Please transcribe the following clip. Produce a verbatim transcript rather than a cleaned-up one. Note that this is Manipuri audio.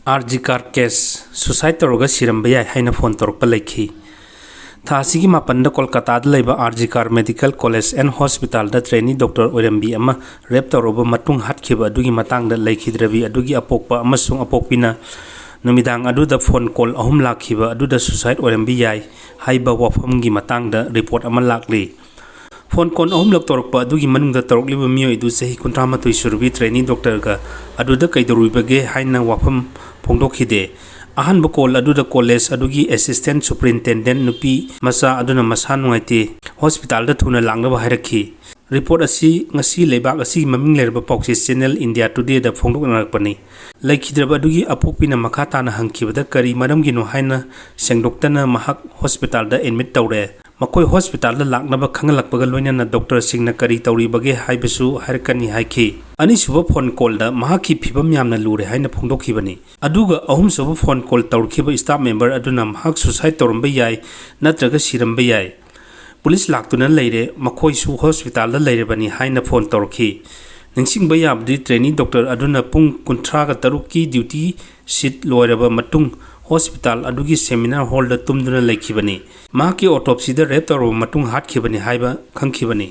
R G car case, suicide ꯇꯧꯔꯒ ꯁꯤꯔꯝꯕ ꯌꯥꯏ ꯍꯥꯏꯅ ꯐꯣꯟ ꯇꯧꯔꯛꯄ ꯂꯩꯈꯤ꯫ ꯊꯥ ꯑꯁꯤꯒꯤ ꯃꯥꯄꯟꯗ ꯀꯣꯜꯀꯥꯇꯥꯗ ꯂꯩꯕ R G Kar medical college and ꯍꯣꯁꯄꯤꯇꯥꯜꯗ ꯇ꯭ꯔꯦꯅꯤ ꯗꯣꯛꯇꯔ ꯑꯣꯏꯔꯝꯕꯤ ꯑꯃ ꯔꯦꯞ ꯇꯧꯔꯕ ꯃꯇꯨꯡ ꯍꯥꯠꯈꯤꯕ ꯑꯗꯨꯒꯤ ꯃꯇꯥꯡꯗ ꯂꯩꯈꯤꯗ꯭ꯔꯕꯤ ꯑꯗꯨꯒꯤ ꯑꯄꯣꯛꯄ ꯑꯃꯁꯨꯡ ꯑꯄꯣꯛꯄꯤꯅ ꯅꯨꯃꯤꯗꯥꯡ ꯑꯗꯨꯗ ꯐꯣꯟ ꯀꯣꯜ ꯑꯍꯨꯝ ꯂꯥꯛꯈꯤꯕ ꯑꯗꯨꯗ ꯁꯨꯁꯥꯏꯗ ꯑꯣꯏꯔꯝꯕ ꯌꯥꯏ ꯍꯥꯏꯕ ꯋꯥꯐꯝꯒꯤ ꯃꯇꯥꯡꯗ ꯔꯤꯄꯣꯔꯠ ꯑꯃ ꯂꯥꯛꯂꯤ꯫ ꯐꯣꯟ ꯀꯣꯜ ꯑꯍꯨꯝꯂꯛ ꯇꯧꯔꯛꯄ ꯑꯗꯨꯒꯤ ꯃꯅꯨꯡꯗ ꯇꯧꯔꯛꯂꯤꯕ ꯃꯤꯑꯣꯏ ꯑꯗꯨ ꯆꯍꯤ ꯀꯨꯟꯊ꯭ꯔꯥ ꯃꯥꯊꯣꯏ ꯁꯨꯔꯕꯤ ꯇ꯭ꯔꯦꯅꯤ ꯗꯣꯛꯇꯔꯒ ꯑꯗꯨꯗ ꯀꯩꯗꯧꯔꯨꯕꯒꯦ ꯍꯥꯏꯅ ꯋꯥꯐꯝ ꯐꯣꯡꯗꯣꯛꯈꯤꯗꯦ꯫ ꯑꯍꯥꯟꯕ ꯀꯣꯜ ꯑꯗꯨꯗ ꯀꯣꯂꯦꯖ ꯑꯗꯨꯒꯤ ꯑꯦꯁꯤꯁꯇꯦꯟ ꯁꯨꯄꯔꯤꯟꯇꯦꯟꯗꯦꯟ ꯅꯨꯄꯤ ꯃꯆꯥ ꯑꯗꯨꯅ ꯃꯁꯥ ꯅꯨꯡꯉꯥꯏꯇꯦ, ꯍꯣꯁꯄꯤꯇꯥꯜꯗ ꯊꯨꯅ ꯂꯥꯛꯅꯕ ꯍꯥꯏꯔꯛꯈꯤ꯫ ꯔꯤꯄꯣꯔꯠ ꯑꯁꯤ ꯉꯁꯤ ꯂꯩꯕꯥꯛ ꯑꯁꯤꯒꯤ ꯃꯃꯤꯡ ꯂꯩꯔꯕ ꯄꯥꯎꯆꯦ ꯆꯦꯅꯦꯜ ꯏꯟꯗꯤꯌꯥ ꯇꯨꯗꯦꯗ ꯐꯣꯡꯗꯣꯛꯅꯔꯛꯄꯅꯤ꯫ ꯂꯩꯈꯤꯗ꯭ꯔꯕ ꯑꯗꯨꯒꯤ ꯑꯄꯣꯛꯄꯤꯅ ꯃꯈꯥ ꯇꯥꯅ ꯍꯪꯈꯤꯕꯗ ꯀꯔꯤ ꯃꯔꯝꯒꯤꯅꯣ ꯍꯥꯏꯅ ꯁꯦꯡꯗꯣꯛꯇꯅ ꯃꯍꯥꯛ ꯍꯣꯁꯄꯤꯇꯥꯜꯗ ꯑꯦꯗꯃꯤꯠ ꯇꯧꯔꯦ꯫ ꯃꯈꯣꯏ ꯍꯣꯁꯄꯤꯇꯥꯜꯗ ꯂꯥꯛꯅꯕ ꯈꯪꯍꯜꯂꯛꯄꯒ ꯂꯣꯏꯅꯅ ꯗꯣꯛꯇꯔꯁꯤꯡꯅ ꯀꯔꯤ ꯇꯧꯔꯤꯕꯒꯦ ꯍꯥꯏꯕꯁꯨ ꯍꯥꯏꯔꯛꯀꯅꯤ ꯍꯥꯏꯈꯤ꯫ ꯑꯅꯤꯁꯨꯕ ꯐꯣꯟ ꯀꯣꯜꯗ ꯃꯍꯥꯛꯀꯤ ꯐꯤꯕꯝ ꯌꯥꯝꯅ ꯂꯨꯔꯦ ꯍꯥꯏꯅ ꯐꯣꯡꯗꯣꯛꯈꯤꯕꯅꯤ꯫ ꯑꯗꯨꯒ ꯑꯍꯨꯝꯁꯨꯕ ꯐꯣꯟ ꯀꯣꯜ ꯇꯧꯔꯛꯈꯤꯕ ꯁ꯭ꯇꯥꯐ ꯃꯦꯝꯕꯔ ꯑꯗꯨꯅ ꯃꯍꯥꯛ ꯁꯨꯁꯥꯏꯗ ꯇꯧꯔꯝꯕ ꯌꯥꯏ ꯅꯠꯇ꯭ꯔꯒ ꯁꯤꯔꯝꯕ ꯌꯥꯏ꯫ ꯄꯨꯂꯤꯁ ꯂꯥꯛꯇꯨꯅ ꯂꯩꯔꯦ, ꯃꯈꯣꯏꯁꯨ ꯍꯣꯁꯄꯤꯇꯥꯜꯗ ꯂꯩꯔꯕꯅꯤ ꯍꯥꯏꯅ ꯐꯣꯟ ꯇꯧꯔꯛꯈꯤ꯫ ꯅꯤꯡꯁꯤꯡꯕ ꯌꯥꯕꯗꯤ ꯇ꯭ꯔꯦꯅꯤ ꯗꯣꯛꯇꯔ ꯑꯗꯨꯅ ꯄꯨꯡ ꯀꯨꯟꯊ꯭ꯔꯥꯒ ꯇꯔꯨꯛꯀꯤ ꯗ꯭ꯌꯨꯇꯤ ꯁꯤꯠ ꯂꯣꯏꯔꯕ ꯃꯇꯨꯡ ꯍꯣꯁꯄꯤꯇꯥꯜ ꯑꯗꯨꯒꯤ ꯁꯦꯃꯤꯅꯥꯔ ꯍꯣꯜꯗ ꯇꯨꯝꯗꯨꯅ ꯂꯩꯈꯤꯕꯅꯤ꯫ ꯃꯍꯥꯛꯀꯤ ꯑꯣꯇꯣꯞꯁꯤꯗ ꯔꯦꯞ ꯇꯧꯔꯕ ꯃꯇꯨꯡ ꯍꯥꯠꯈꯤꯕꯅꯤ ꯍꯥꯏꯕ ꯈꯪꯈꯤꯕꯅꯤ꯫